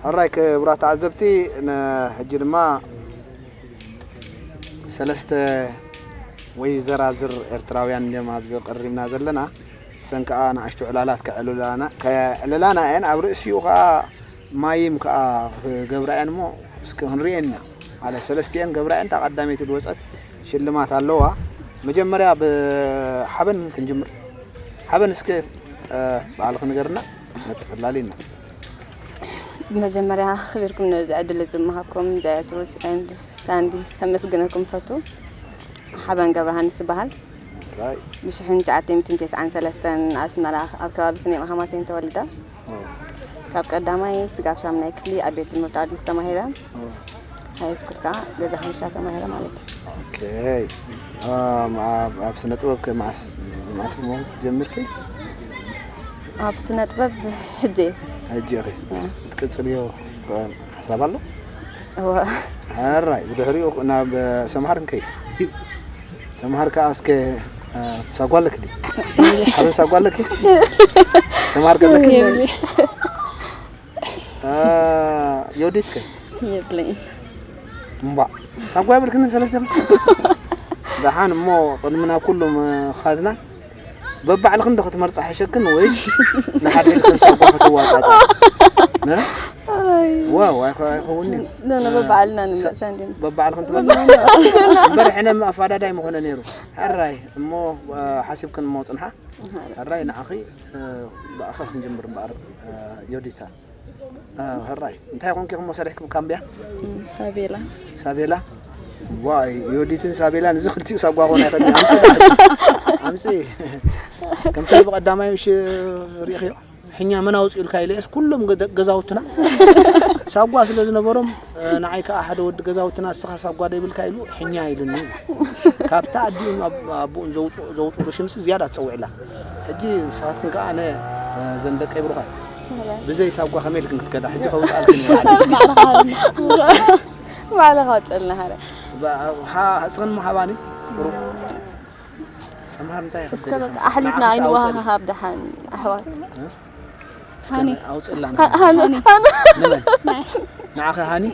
ሕራይ ክቡራት ተዓዘብቲ፣ ን-፣ ሕጂ ድማ ሰለስተ ወይዘራዝር ኤርትራውያን እዮም ኣብዚ ቀሪብና ዘለና። እሰን ከኣ ንኣሽቱ ዕላላት ከዕልላና፣ ከዕልላና እየን። ኣብ ርእሲኡ ከኣ ማይም ከኣ ክገብራ እየን እሞ እስኪ ክንርእየን ኢና። ማለት ሰለስቲአን ገብራ እየን፣ እታ ቀዳመይቲ ዝወጸት ሽልማት ኣለዋ። መጀመርያ ብሓበን ክንጅምር። ሓበን እስኪ፣ እ፣ ባዕልኺ ንገርና፣ ነብስኺ ኣላልይና። ብመጀመርያ ኣኽቢርኩም ነዚ ዕድል እዚ ምሃብኩም ጃያት ሩዝ ኤንድ ሳንዲ ከመስግነኩም ፈቱ። ሓበን ገብረሃንስ ይበሃል። ራይ። ብሽሕን ትሽዓተ ሚእትን ተስዓን ሰለስተን ኣስመራ ኣብ ከባቢ ስነ ማሃማሴን ተወሊደ። ኦ። ካብ ቀዳማይ ስጋብ ሻምናይ ክፍሊ ኣብ ቤት ትምህርቲ ኣዲስ ተማሂረ። ኦ። ሃይ ስኩል ከዓ ገዛ ሓንሻ ተማሂረ ማለት እዩ። ኦኬ። ኣም፣ ኣብ፣ ኣብ ስነ ጥበብ ከ መዓስ፣ መዓስ እሞ ጀሚርኪ? ኣብ ስነ ጥበብ ሕጂ እየ። ሕጂ ኢኺ? ያ። ክትቅጽልዮ፣ እ፣ ሓሳብ ኣሎ? እወ። ሕራይ፣ ብድሕሪኡ ናብ፣ እ፣ ሰምሃር ንከይድ። ሰምሃር ከኣ እስከ፣ እ፣ ሳጓ ኣለኪ ድዩ? ሓበን ሳጓ ኣለኪ? ሰምሃር ከለኪ? የብለይ። እ፣ ዮዲት ከ? የብለይን። እምባ። ሳጓ የብልክንን ሰለስቲኽን? ደሓን እሞ ቅድሚ ናብ ኩሉ ምኻድና በባዕልኽን ዶ ክትመርጻ ሕሸክን ወይስ ንሓድሕድክን ሳጓ ክትዋጻጻ? ነ? ኣይ። ዋው፣ ኣይኸ-፣ ኣይኸውንን እዩ። ነ-፣ ነ-፣ እ፣ በባዕልና ሰ-፣ ንመጽእ እንዲና። በባዕልኽን ትመርጻ? እምበር ሕነ ኣፋዳዳይ ምኾነ ነይሩ። ሕራይ፣ እሞ፣ እ፣ ሓሲብክን እሞ ጽንሓ። ኣሃ። ሕራይ፣ ንዓኺ፣ እ፣ ብኣኻ ክንጅምር እምበኣር፣ እ፣ ዮዲታ። እ፣ ሕራይ፣ እንታይ ኮንኪ እሞ ሰሪሕኪ ብካምብያ? እም፣ ሳቤላ። ሳቤላ? ዋይ፣ ዮዲትን ሳቤላን እዚ ክልቲኡ ሳጓ ኮን ኣይኸድን። ኣምጺ፣ ኣምጺ። ከምቲ ብቐዳማይ ምሽ ርኢኽዮ? ሕኛ መን ኣውጽኡ ኢልካ ኢለየስ ኩሎም ገደ-፣ ገዛውትና ሳጓ ስለ ዝነበሮም፣ እ፣ ንዓይ ከኣ ሓደ ወዲ ገዛውትና እስኻ ሳጓ ዶ ይብልካ ኢሉ ሕኛ ኢሉኒ። ካብታ ኣዲኡን ኣብ-፣ ኣቦኡን ዘውጽ-፣ ዘውጽኡሉ ሽምሲ ዝያዳ ትጸውዕላ። ሕጂ ንስኻትክን ከኣ ኣነ፣ እ፣ ዘን ደቀይ ብሩኻት ብዘይ ሳጓ ከመይ ኢልክን ክትከዳ? ሕጂ ከውጽኣልክን እየ። ባዕልኻ፣ ባዕልኻ ኣውጽኣልና፣ ሃረ። ባ-፣ ሃ-፣ እስኽን እሞ ሃባኒ። ቁሩብ ሰምሃር እንታይ እስከ ይኽእል በቃ ይኸውን? ኣሕሊፍና ንዓኽስ ኣይንወሃሃብ ኣውጽኣልና። ደሓን ኣሕዋት። እ? እስከ ሃኒ። ኣውጽእላና። ሃ-፣ ሃኒ። ንመን? ንዓኺ ሃኒ?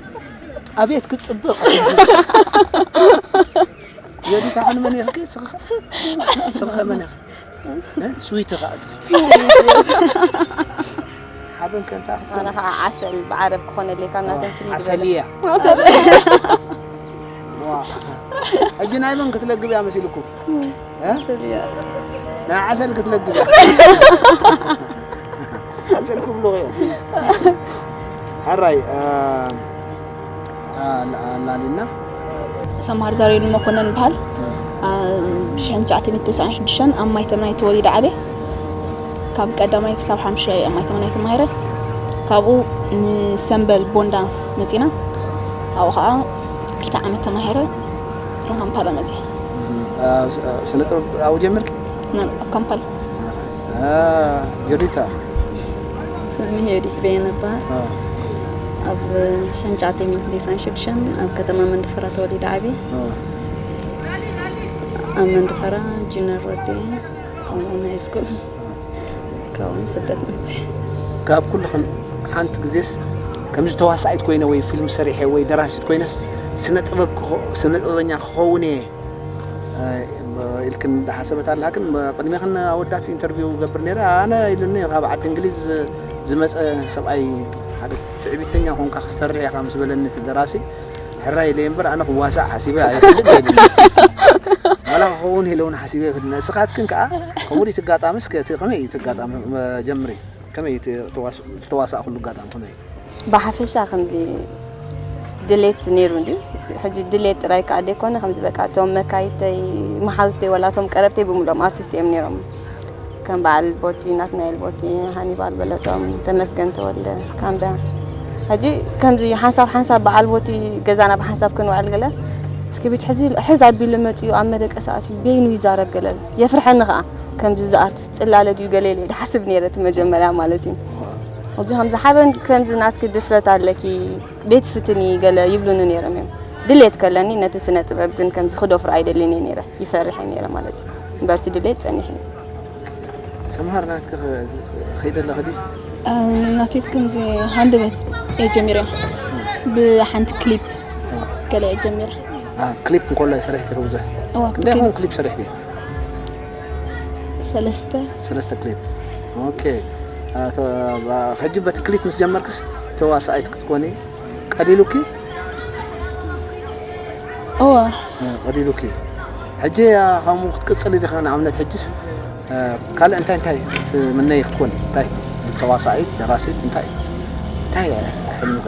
ኣቤት ክትጽብቕ። ዮዲት ኣኽን መን ኢኺ? ስኽኸ? ስኽኸ መን ኢኺ? እ? ስዊቲ ኸኣ ስኺ። ሓበን ከንታ ክትኮን። ኣነ ኸዓ ዓሰል ብዓረብ ክኾነለይ ካብ ናተን ኣዋ፣ ፍልይ ዝበለ። ዓሰልያ። ዓሰል። ዋ። ሕጂ ናይ መን ክትለግብ እያ መሲልኩም? እ? ዓሰል እያ። ናይ ዓሰል ክትለግብ እያ። ዓሰል ክብልዎ እዮም። ሕራይ፣ እ፣ እ፣ ላሊና። ሰምሃር ዛሬሉ መኮነን ይበሃል። እ። እ፣ ብሽሕን ትሽዓተ ሚእትን ተስዓን ሽዱሽተን ኣብ ማይ ተምናይ ተወሊደ ዓብየ። ካብ ቀዳማይ ክሳብ ሓሙሻይ ኣብ ማይ ተምናይ ተማሂረ። ካብኡ ንሰምበል ቦንዳ መጺና። ኣብኡ ኸዓ ክልተ ዓመት ተማሂረ ንካምፓላ መጺአ። እ፣ ስ-፣ እ፣ ስነ ጥበብ ኣብኡ ጀሚርኪ? ና-፣ ኣብ ካምፓላ። እ፣ ዮዲታ? ስመይ ዮዲት በየነ እበሃል። እ። ኣብ ሽሕን ትሽዓተ ሚእትን ተስዓን ሽዱሽተን ኣብ ከተማ መንደፈራ ተወሊደ ዓብየ። እ። ኣብ መንደፈራ ጁኒየር ወዲአ ከምኡውን ሃይ ስኩል። ካብኡ ስደት መጽእ። ካብ ኩልኽን ሓንቲ ግዜስ ከምዚ ተዋሳኢት ኮይነ ወይ ፊልም ሰሪሐ ወይ ደራሲት ኮይነስ ስነ ጥበብ ክኸ-፣ ስነ ጥበበኛ ክኸውን እየ፣ እ፣ ኢልክን እንዳሓሰበት ኣለክን? ቅድሜኽን ኣወዳት ኢንተርቪው ገብር ነይረ። ኣነ ኢሉኒ ካብ ዓዲ እንግሊዝ ዝመጸ ሰብኣይ ሓደ ትዕቢተኛ ኮንካ ክትሰርሕ ኢኻ ምስ በለኒ እቲ ደራሲ፣ ሕራይ ኢለ እምበር ኣነ ክዋሳእ ሓሲበ ኣይፈልጥን። ዋላ ክኸውን ኢለ እውን ሓሲበ ኣይፈልጥን። ንስኻትክን ከኣ ከምኡ ድዩ እቲ ኣጋጣሚ? እስከ እቲ ከመይ እዩ እቲ ኣጋጣሚ? ጀምሪ። ከመይ እዩ እቲ ተዋስ-፣ ዝተዋሳእክሉ ኣጋጣሚ ከመይ እዩ? ብሓፈሻ ከምዚ ድሌት ነይሩ እንድዩ። ሕጂ ድሌት ጥራይ ከኣ ደይኮነ፣ ከምዚ በቃ እቶም መካይድተይ፣ መሓዙተይ፣ ዋላ እቶም ቀረብተይ ብምልኦም ኣርቲስት እዮም ነይሮም። ከም በዓል ቦቲ፣ ናትናኤል ቦቲ፣ ሃኒባል በለጾም፣ ተመስገን ተወልደ፣ ካምዳ። ሕጂ ከምዚ ሓንሳብ ሓንሳብ በዓል ቦቲ ገዛና ብሓንሳብ ክንውዕል ገለ፣ እስክሪብቶ ሕዚ፣ ሕዝ ኣቢሉ መጺኡ ኣብ መደቀሲ ኣትዩ በይኑ ይዛረብ ገለ፣ የፍርሐኒ ኸኣ። ከምዚ፣ እዚ ኣርቲስት ጽላለ ድዩ ገለ ኢለ ድሓስብ ነይረ እቲ መጀመርያ ማለት እዩ። ሕጂ ከምዚ ሓበን ከምዚ ናትኪ ድፍረት ኣለኪ፣ ቤት ፍትኒ ገለ ይብሉኒ ነይሮም እዮም። ድሌት ከለኒ ነቲ ስነ ጥበብ ግን ከምዚ ክደፍሮ ኣይደልን እየ ነይረ፣ ይፈርሕ እየ ነይረ ማለት እዩ። እምበር እቲ ድሌት ጸኒሕኒ። ሰምሃር ናትኪ ኸ-፣ ኸይደ ኣለኺ ድዩ? ናተይ ከምዚ ሃንደበት እየ ጀሚረ። ብሓንቲ ክሊፕ ገለ እየ ጀሚረ። ክሊፕ እንኮሎ ሰሪሕኪ ብዙሕ እዋ ክንደይ ይኸውን ክሊፕ ሰሪሕኪ? ሰለስተ ሰለስተ ክሊፕ። ኦኬ። ሕጂ በቲ ክሊፕ ምስ ጀመርክስ ተዋሳኣይት ክትኮኒ ቀሊሉኪ? እዋ ቀሊሉኪ። ሕጂ ከምኡ ክትቅፅሊ ዲኻ? ንኣብነት ሕጅስ ካልእ እንታይ እንታይ ክትምነይ ክትኮን? እንታይ ተዋሳኢት፣ ደራሲት፣ እንታይ እንታይ ሕልምኺ?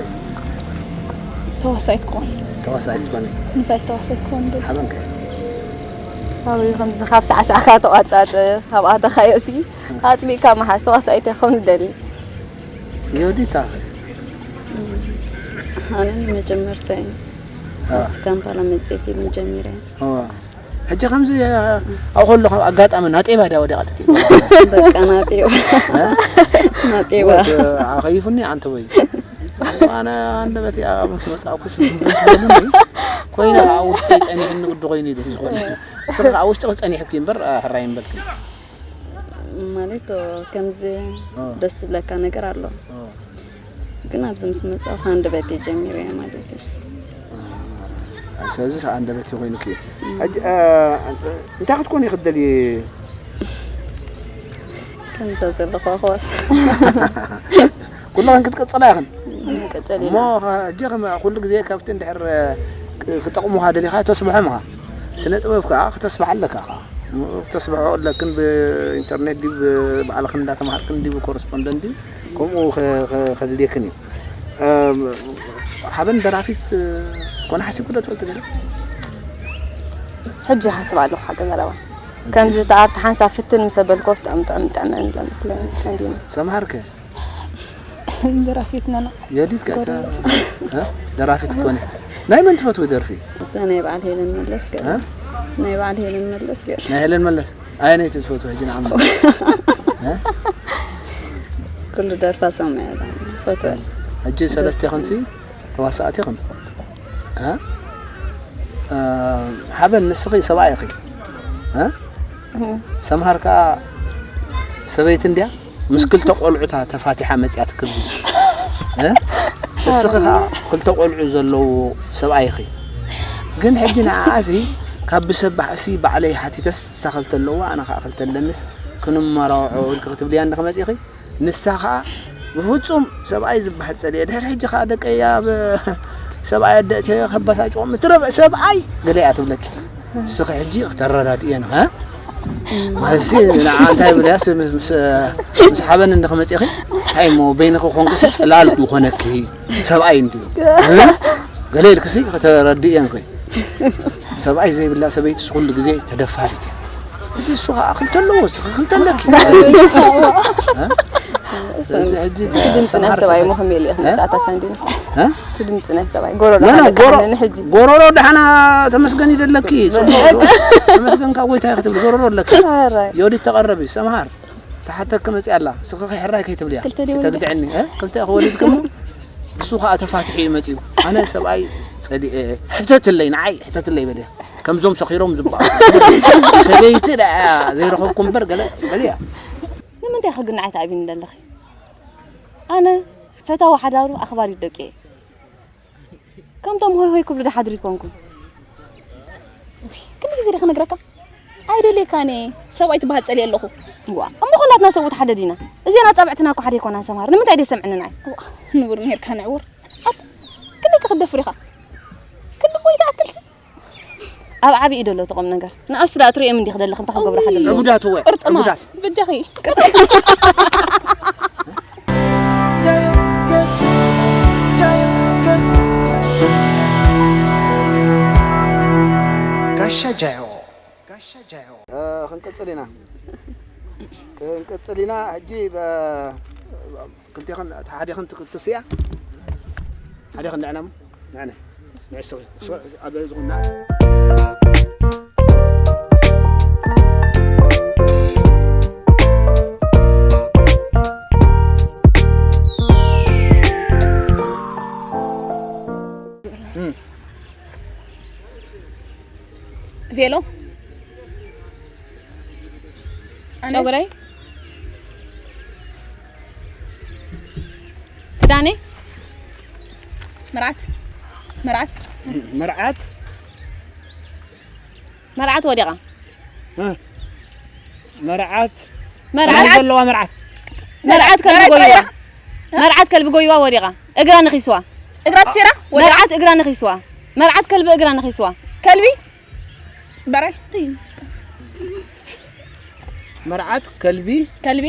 ተዋሳኢት ክኾን ተዋሳኢት ትኮኒ? ንፈት ተዋሳኢት ክኾን ዶ ሓበንከ? ኣብዩ ከምዚ ካብ ሳዕሳዕካ ተቋጻጽ ካብ ኣተኻዮ ሲ ኣጥቢቅካ መሓዝ ተዋሳኢት እየ ክኸውን ዝደሊ። ዮዲታ ኣነ መጀመርታ እዩ ኣብዚ ካምፓላ መፅኤት እዩ መጀመርያ ሕጂ ከምዚ ኣብኡ ከለኹ ኣጋጣሚ ናጤባ ድያ ወዲቓትኪ? በቃ ናጤባ ናጤባ ከይፉኒ ኣንተ ወይ ኣነ ኣንደበት ኣብ ምስ መጻእኩ ስምብሉኒ ኮይነ ኣብ ውሽጢ ጸኒሕኒ ግዲ ኮይኑ ኢሉ ዝኾነ ስር ኣብ ውሽጢ ክጸኒሕኩ እምበር ሕራይ እምበልክ ማለት ከምዚ ደስ ዝብለካ ነገር ኣሎ ግን ኣብዚ ምስ መጻእኩ ኣንደበት ጀሚሩ እየ ማለት እዩ ስለዚ ኣንደበት ኮይኑክ እዩ ሕጂ እንታይ ክትኮን ይኽደል ከምዛ ዘለኹ ኣኽዋስ ኩለን ክትቅፅላ ኢኽን ቀጸሊ እሞ ሕጂ ከም ኩሉ ግዜ ካብቲ እንድሕር ክጠቕሙኻ ደሊኻ ተስብሖም ኢኻ ስነ ጥበብ ከዓ ክተስብሓ ኣለካ ኢኻ ክተስብሖ ኣለክን ብኢንተርኔት ድዩ ብባዕልኽን እንዳተምሃርክን ድዩ ብኮረስፖንደንት ድዩ ከምኡ ከድልየክን እዩ ሓበን ደራፊት ኮነ ሓሲብኩ ዶ ትፈልጥ ገለ ሕጂ ሓስብ ኣለኹ ሓቂ ዘረባ ከምዚ ተኣርቲ ሓንሳብ ፍትን ምስ ኣበልኮስ ጥዕም ጥዕም ጥዕመን ለመስለኒ ሰንዲና ሰምሃርከ ደራፊት ነና የዲት ከተ ደራፊት ኮነ ናይ መን ትፈትዊ ደርፊ እታ ናይ በዓል ሄለን መለስ ገለ ናይ በዓል ሄለን መለስ ገለ ናይ ሄለን መለስ ኣየነይቲ ትፈትዊ ሕጂ ንዓመ ኩሉ ደርፋ ሰምዐ ፈትወ ሕጂ ሰለስተ ይኹንሲ ተዋሳእቲ ይኹን ሓበን ንስኺ ሰብኣይ ኢኺ ሰምሃር ከዓ ሰበይቲ እንድያ ምስ ክልተ ቆልዑታ ተፋቲሓ መፅያ ትክብዚ እስኺ ከዓ ክልተ ቆልዑ ዘለዉ ሰብኣይ ኢኺ ግን ሕጂ ንዓኣሲ ካብ ብሰባሕሲ ባዕለይ ሓቲተስ ንሳ ክልተ ኣለዋ ኣነ ከዓ ክልተ ኣለንስ ክንመራዖ ኢልኪ ክትብልያ እንዲኺ መፂእኺ ንሳ ከዓ ብፍፁም ሰብኣይ ዝበሃል ፀሊአ ድሕሪ ሕጂ ከዓ ደቀይ ኣብ ሰብኣይ ኣደእትዮ ከበሳጭዎም እትረበ ሰብኣይ ገለ እያ ትብለኪ እስኺ ሕጂ ክተረዳድእየን ኸ ማለትሲ ንዓ እንታይ ብለያስ ምስ ሓበን እንዲኺ መፂእኺ እንታይ እሞ በይንኺ ኮንክሲ ፅላል ዝኾነኪ ሰብኣይ እንዲ ገለ ኢልክሲ ከተረድእየን ኮይ ሰብኣይ ዘይብላ ሰበይትስ ኩሉ ግዜ ተደፋሪት እያ ሕጂ እሱ ከዓ ክልተ ኣለዎ እስኺ ክልተ ኣለኪ ድምፂ ናይ ሰብኣይ ሞ ከመይ ኢለ ክምፃእታ ሳንዲና እቲ ድምፂ ናይ ሰብኣይ ጎረሮ ሓለቀኒ ሕጂ ጎረሮ ደሓና ተመስገን ይደለኪ ተመስገን ካብ ጎይታ ክትብል ጎረሮ ኣለኪ ዮዲት ተቐረቢ ሰምሃር ተሓተኪ መፅያ ኣላ እስኺ ሕራይ ከይትብልያ ተግድዕኒ ክልተ ክወሊድክሞ እሱ ከዓ ተፋትሒ እዩ መፅኡ ኣነ ሰብኣይ ፀሊኤ ሕተትለይ ንዓይ ሕተትለይ በልያ ከምዞም ሰኺሮም ዝበሉ ሰበይቲ ደኣ ዘይረኸብኩ እምበር ገለ በልያ ንምንታይ ክግናዓይ ተኣቢኒ ዘለኺ ኣነ ፈታዊ ሓዳሩ ኣኽባሪት ደቂ እየ ከምቶም ሆይ ሆይ ክብሉ ድሓድሩ ይኮንኩም ክንዲ ግዜ ዲኸ ነግረካ ኣይደልየካን እየ ሰብኣይ ትበሃል ፀልየ ኣለኹ ዋ እሞ ኩላትና ሰብኡት ሓደ ዲና እዚና ፃብዕትና እኮ ሓደ ይኮናን ሰምሃር ንምንታይ ደይ ሰምዕንና እዩ ንቡር ነርካ ንዕውር ኣት ክንደይ ክክደፍር ኢኻ ክንዲ ሞይታ ኣክልሲ ኣብ ዓቢ ኢዶ ኣሎ ተቆም ነገር ንኣሱ ዳ ትርእዮም እንዲ ክደልኽ እንታ ክገብሩ ሓደ ዕቡዳት እወ ቅርጥማት በጃኺ ጋሻ ጃዮ ጋሻ ጃዮ ክንቅፅል ኢና ክንቅፅል ኢና ሕጂ ክልቴኽን ሓደኽን ትስያ ሓደኽን ንዕና ንዕነ ንዕሰ ኣብ ዝኾና ቬሎ ጨጉረይ ዳኒ መርዓት መርዓት መርዓት መርዓት ወዲቓ። እ፣ መርዓት መርዓት ዘለዋ መርዓት መርዓት ከልቢ ጎይዋ። መርዓት ከልቢ ጎይዋ ወዲቓ። እግራ ነኺስዋ። እግራ ተሲራ ወዲቓ። መርዓት እግራ ነኺስዋ። መርዓት ከልቢ እግራ ነኺስዋ። ከልቢ በራይ መርዓት ከልቢ ከልቢ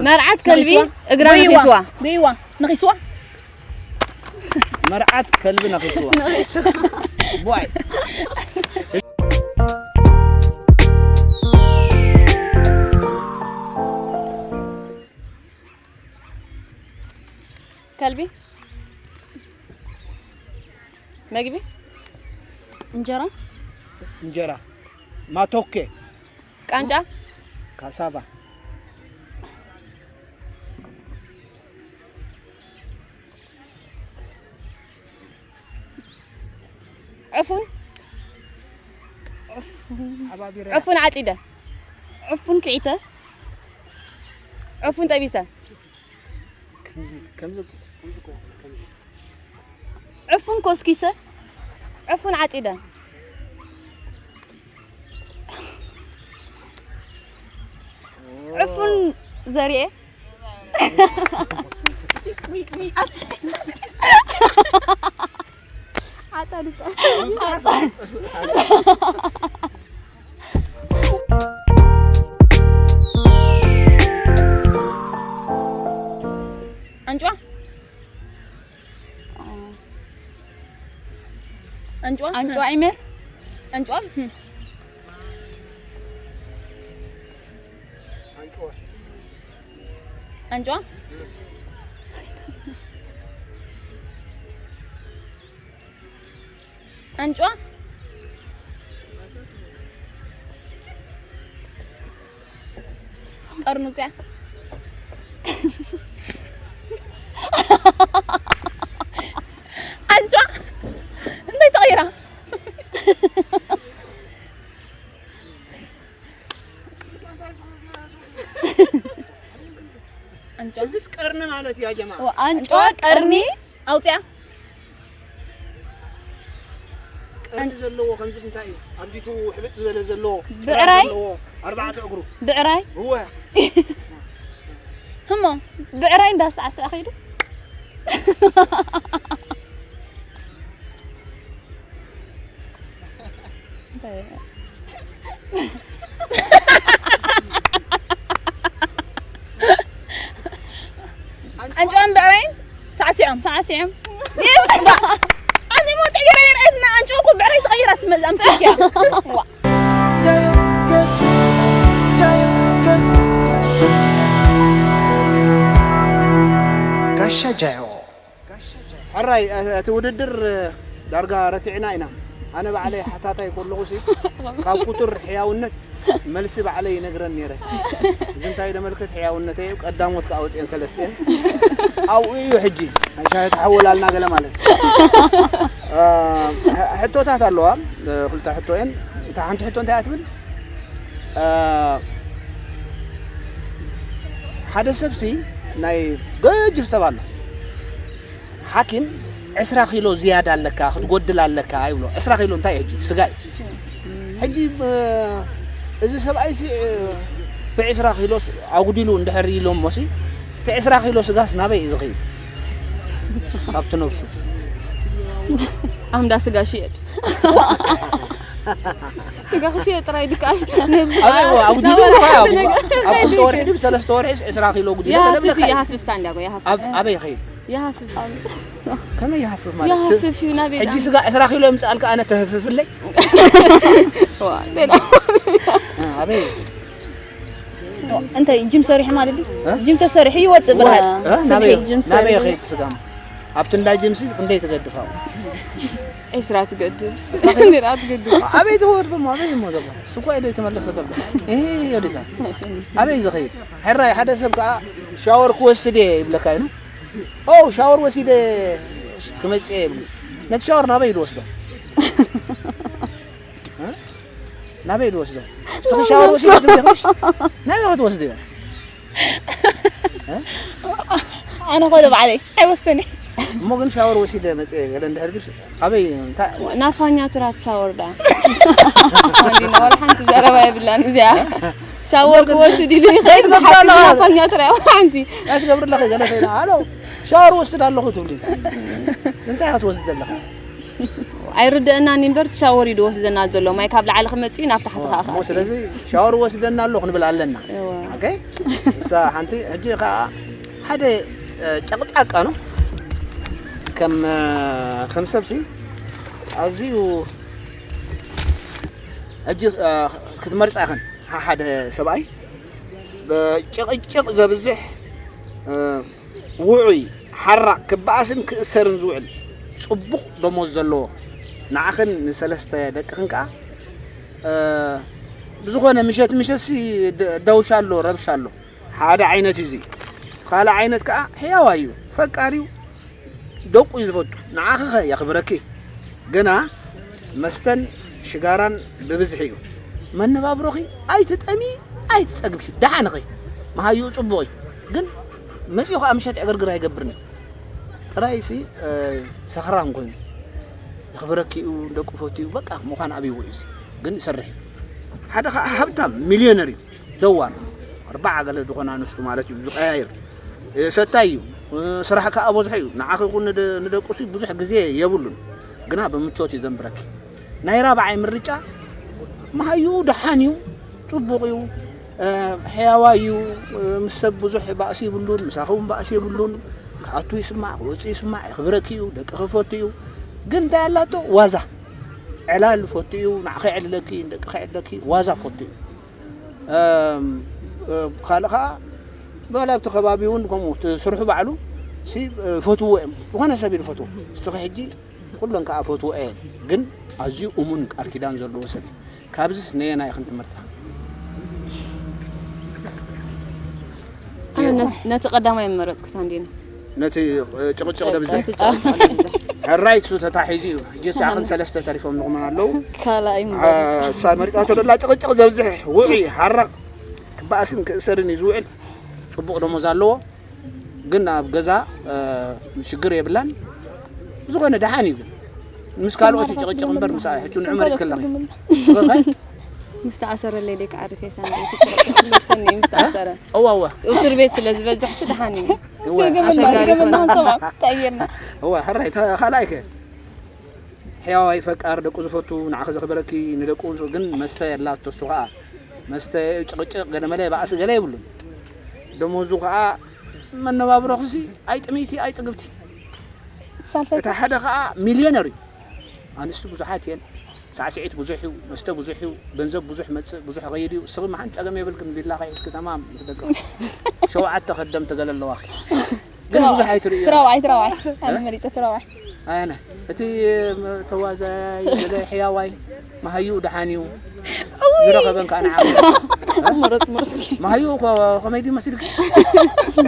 መርዓት ከልቢ ነኺስዋ። እግራ ጎይዋ። ነኺስዋ። ጎይዋ ነኺስዋ። መርዓት ከልቢ ነኺስዋ። ቧይ ከልቢ መግቢ እንጀራ እንጀራ ማቶኬ ቃንጫ ካሳቫ ዕፉን ሓባቢረ ዕፉን ዓፂደ ዕፉን ክዒተ ዕፉን ጠቢሰ ከምዚ ከምዚ ከምዚ እኮ ከምዚ ዕፉን ኮስኪሰ ዕፉን ዓፂደ ዕፉን ዘሪኤ ዓፃዲፀ ኣንጭዋ ኣንጭዋ ኣንጭዋ ኢሜር ኣንጭዋ ኣንጭዋ ኣንጭዋ ቀርኑ እዚኣ ኣንጭዋ እንታይ ተቐይራ ኣንጭዋ እዚስ ቀርኒ ማለት እያ ጀማ ኣንጭዋ ቀርኒ ኣውፅያ ቀርኒ ዘለዎ ከምዚስ እንታይ እዩ ኣብዚቱ ሕብጥ ዝበለ ዘለዎ ብዕራይ? ዘለዎ ኣርባዕተ እግሩ ብዕራይ እወ ህሞ ብዕራይ እንዳሳዕስዕ ከይዱ ኣንጭዋን ብዕራይን ሳዕሲዖም ሳዕሲዖም ኣነ ሞ ጥዕገረ የርአትና ኣንጭዋ እኮ ብዕራይ ተቐይራ ትመዝ ኣምስልኪያ Giant guest, giant guest. ጋሻ ጃዮ ሕራይ እቲ ውድድር ዳርጋ ረቲዕና ኢና ኣነ ባዕለይ ሓታታይ ከለኹ ሲ ካብ ቁጥር ሕያውነት መልሲ ባዕለይ ይነግረን ነይረ እዚ እንታይ ዘመልክት ሕያውነተይ እዩ ቀዳሞት ከዓ ወፅአን ሰለስቲአን ኣብኡ እዩ ሕጂ ናይ ሻሂ ተሓወላልና ገለ ማለት ሕቶታት ኣለዋ ክልተ ሕቶ እየን እታ ሓንቲ ሕቶ እንታይ እያ ትብል ሓደ ሰብሲ ናይ ገጅፍ ሰብ ኣሎ ሓኪም ዕስራ ኪሎ ዝያዳ ኣለካ ክትጎድል ኣለካ ይብሎ ዕስራ ኪሎ እንታይ ሕጂ ስጋ እዩ ሕጂ እዚ ሰብኣይሲ ብዕስራ ኪሎ ኣጉዲሉ እንድሕር ኢሎሞሲ እቲ ዕስራ ኪሎ ስጋስ ናበይ እዩ ዝኸይድ ካብቲ ነብሱ ኣምዳ ስጋ ሽየጥ ስጋ ክሽየጥ ጥራይ ድካ ኣበይ እዋ ኣጉዲሉ ኣብ ክልተ ወርሒ ድብ ሰለስተ ወርሒ ዕስራ ኪሎ ጉዲለ ይሃፍፍ ተለብለካ ይሃፍፍ ሳንዳጎ ይሃፍፍ ኣበይ ይኸይድ ይሃፍፍ ከመይ ይሃፍፍ ማለት ይሃፍፍ እዩ ናበይ ሕጂ ስጋ ዕስራ ኪሎ የምፅኣልካ ኣነ ተህፍፍለይ ኣበይ እንታይ ጅም ሰሪሑ ማለት ድዩ ጅም ተሰሪሑ ይወፅእ ብርሃት ናበይ ጅም ናበይ ሰሪሑ ኸይድ ስጋም ኣብቲ እንዳ ጅምሲ ክንደይ ትገድፋ ዒስራ ትገድፍ ራ ትገድፍ ኣበይ ተወድፎ ኣበይ እሞ ዘሎ ስኳ ኢለ ተመለሰ ዘሎ ወዲታ ኣበይ ዝኸይድ ሕራይ ሓደ ሰብ ከዓ ሻወር ክወስድ እየ ይብለካ እዩ ኦ ሻወር ወሲደ ክመፅእ እየ ይብሉ ነቲ ሻወር ናበይ ዝወስዶ ናበይ ዝወስዶ ስኺ ሻወር ወሲደ ትብለሽ ናበይ ክትወስድዮ ኣነ ኸዶ ባዕለይ ኣይወስደኒ። እሞ ግን ሻወር ወሲደ መፅእ ገለ እንድሕር ድስ ኣበይ እንታይ ናፋኛ ትራት ሻወር ዳ እንዲና ዋላ ሓንቲ ዘረባ የብላን እዚኣ። ሻወር ክወስድ ኢሉ ይኸይድ ብሓንቲ ናፋኛ ትራ ሓንቲ ኣይትገብርለኺ ገለ ኮይና ኣሎ። ሻወር ወስድ ኣለኹ ትብሊ እንታይ ክትወስድ ዘለኻ? ኣይርደአናን እምበር ሻወር እዩ ዝወስደና ዘሎ። ማይ ካብ ላዕሊ ክመፅእ እዩ ናብ ታሕቲ ከዓ እሞ ስለዚ ሻወር ወስደና ኣሎ ክንብል ኣለና። ኦኬ እሳ ሓንቲ ሕጂ ከዓ ሓደ ጨቅጫቃ ነው ከም ከም ሰብሲ ኣዝዩ ሕጂ ክትመርፃ ኢኽን ሓደ ሰብኣይ ጭቕጭቕ ዘብዝሕ ውዑይ ሓራቕ ክበኣስን ክእሰርን ዝውዕል ፅቡቕ ደሞዝ ዘለዎ ንዓኽን ንሰለስተ ደቅኽን ከዓ ብዝኾነ ምሸት ምሸትሲ ደውሻ ኣሎ ረብሻ ኣሎ ሓደ ዓይነት እዩ እዚ ካልእ ዓይነት ከዓ ሕያዋይ እዩ ፈቃር እዩ ደቁ እዩ ዝፈቱ ንዓኺኸ የኽብረኪ ግና መስተን ሽጋራን ብብዝሒ እዩ መነባብሮኺ ኣይትጠሚ ኣይትፀግቢ ደሓንኺ መሃይኡ ፅቡቕ እዩ ግን መፂኡ ከዓ ምሸት ዕግርግር ኣይገብርን እዩ ጥራይሲ ሰኽራን ኮይኑ የኽብረኪ እዩ ደቁ ፈትዩ በቃ ምዃን ኣብይዎ እዩ ግን ይሰርሕ እዩ ሓደ ከዓ ሃብታም ሚልዮነር እዩ ዘዋር ኣርባዓ ገለ ዝኾና ኣንስቱ ማለት እዩ ዝቀያይር ሰታይ እዩ ስራሕ ከዓ ብዙሕ እዩ ንዓኺ ይኹን ንደቁ ብዙሕ ግዜ የብሉን ግና ብምቾት እዩ ዘንብረኪ ናይ ራብዓይ ምርጫ መሃይኡ ደሓን እዩ ፅቡቕ እዩ ሕያዋይ እዩ ምስ ሰብ ብዙሕ ባእሲ ይብሉን ምሳኺ እውን ባእሲ የብሉን ክኣቱ ይስማዕ ክወፅእ ይስማዕ የኽብረኪ እዩ ደቂ ክፈቱ እዩ ግን እንታይ ኣላቶ ዋዛ ዕላል ፈቱ እዩ ንዓኺ የዕልለኪ ንደቂ ከዕልለኪ ዋዛ ፈቱ እዩ ካልእ ከዓ በላ ኣብቲ ከባቢ እውን ከምኡ እቲ ስርሑ ባዕሉ ሲ ፈትዎ እዮም ዝኾነ ሰብ እዩ ዝፈትዎ እስኺ ሕጂ ኩለን ከዓ ፈትዎ እየን ግን ኣዝዩ እሙን ቃል ኪዳን ዘለዎ ሰብ እዩ ካብዚስ ነየናይ ኢኽን ትመርፃ ነቲ ቀዳማይ መረፅኩ ሳንዲና ነቲ ጭቕጭቕ ደብዝሕ ሕራይ እሱ ተታሒዙ እዩ ሕጂ ሰዓኽን ሰለስተ ተሪፎም ንቑመን ኣለዉ ካልኣይ እሳ መሪፃቶ ደላ ጭቕጭቕ ዘብዝሕ ውዑይ ሓራቕ ክበኣስን ክእሰርን እዩ ዝውዕል ፅቡቕ ደሞዝ ኣለዎ ግን ኣብ ገዛ ሽግር የብላን ዝኾነ ደሓን እዩ ግን ምስ ካልኦት ጭቕጭቕ እምበር ምስ ሕቹ ንዑ መሪፅ ከለኺ ምስ ተኣሰረለይ ደይ ክዓርፍ እየ ሳንዴ ትጭቕጭቕ ትመልሰኒ ምስ ተኣሰረ እዋ እዋ እስር ቤት ስለ ዝበዝሕ ሲ ደሓን እዩ እዋ ኣሸጋሪ ይኾን ጠየና እዋ ሕራይ ካልኣይከ ሕያዋይ ፈቃር ደቁ ዝፈቱ ንዓኺ ዘኽበረኪ ንደቁ ግን መስተ የላቶ እሱ ከዓ መስተ ጭቕጭቕ ገለመለ ባእሲ ገለ የብሉን ደሞዙ ከዓ መነባብሮኺሲ ኣይጥምይቲ ኣይፅግብቲ እታ ሓደ ከዓ ሚልዮነር እዩ ኣንስቲ ብዙሓት እየን ሳዕስዒት ብዙሕ እዩ መስተ ብዙሕ እዩ ገንዘብ ብዙሕ መፅእ ብዙሕ ኸይድ እዩ እስኺ መሓን ፀገም የብልክን ቢላ ከሒዝኪ ተማም ምስ ደቅኺ ሸውዓተ ከደምቲ ገለ ኣለዋኺ ግን ብዙሕ ኣይትርእዩ ትራዋይ ትራዋይ ኣነ መሪፀ ትራዋይ ኣነ እቲ ተዋዛያይ ገለ ሕያዋይ መሃይኡ ደሓን እዩ ዝረኸበን ከዓ ንዓ ምረፅ ምርሲ መሃይኡ ከመይ ድዩ መሲልኪ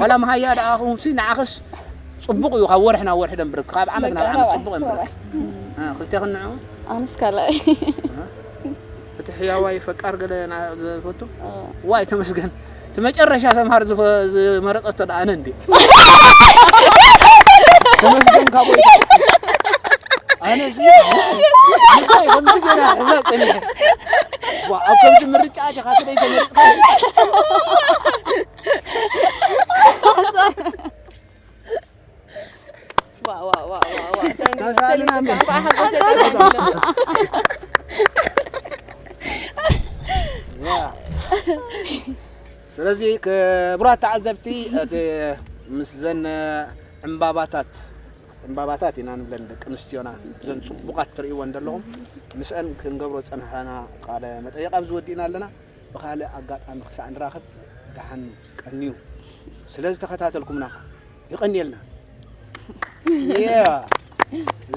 ዋላ መሃያ ደኣ ኹንሲ ንዓኽስ ፅቡቕ እዩ ካብ ወርሒ ናብ ወርሒ ደንብረኪ ካብ ዓመት ናብ ዓመት ፅቡቕ የንብረኪ ክልቴኽን ንዑ ኣነስ ካልኣይ እቲ ሕያዋይ ፈቃር ገለ ዝፈቱ ዋይ ተመስገን እቲ መጨረሻ ሰምሃር ዝመረፀቶ ደኣ ኣነ እንዲ ተመስገን ካብ ኣነ ከምዚ ገና ሕዛ ፀኒሐ ኣብ ከምዚ ምርጫ ኣቲኻ ትለይ ተመሪፅካ ስለዚ ክቡራት ተዓዘብቲ እቲ ምስዘን ዕምባባታት ዕምባባታት ኢና ንብለን ደቂ ኣንስትዮና እዘን ፅቡቓት ትርእይወን ዘለኹም ምስአን ክንገብሮ ዝፀናሕና ቃለ መጠየቕ ኣብዚ ወዲእና ኣለና ብካልእ ኣጋጣሚ ክሳዕ ንራኸብ ደሓን ቀንዩ ስለዝተኸታተልኩምና ይቐንየልና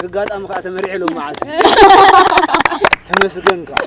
እዚ ኣጋጣሚ ከዓ ተመሪዐ ሎም መዓልቲ ተመስገን ከዓ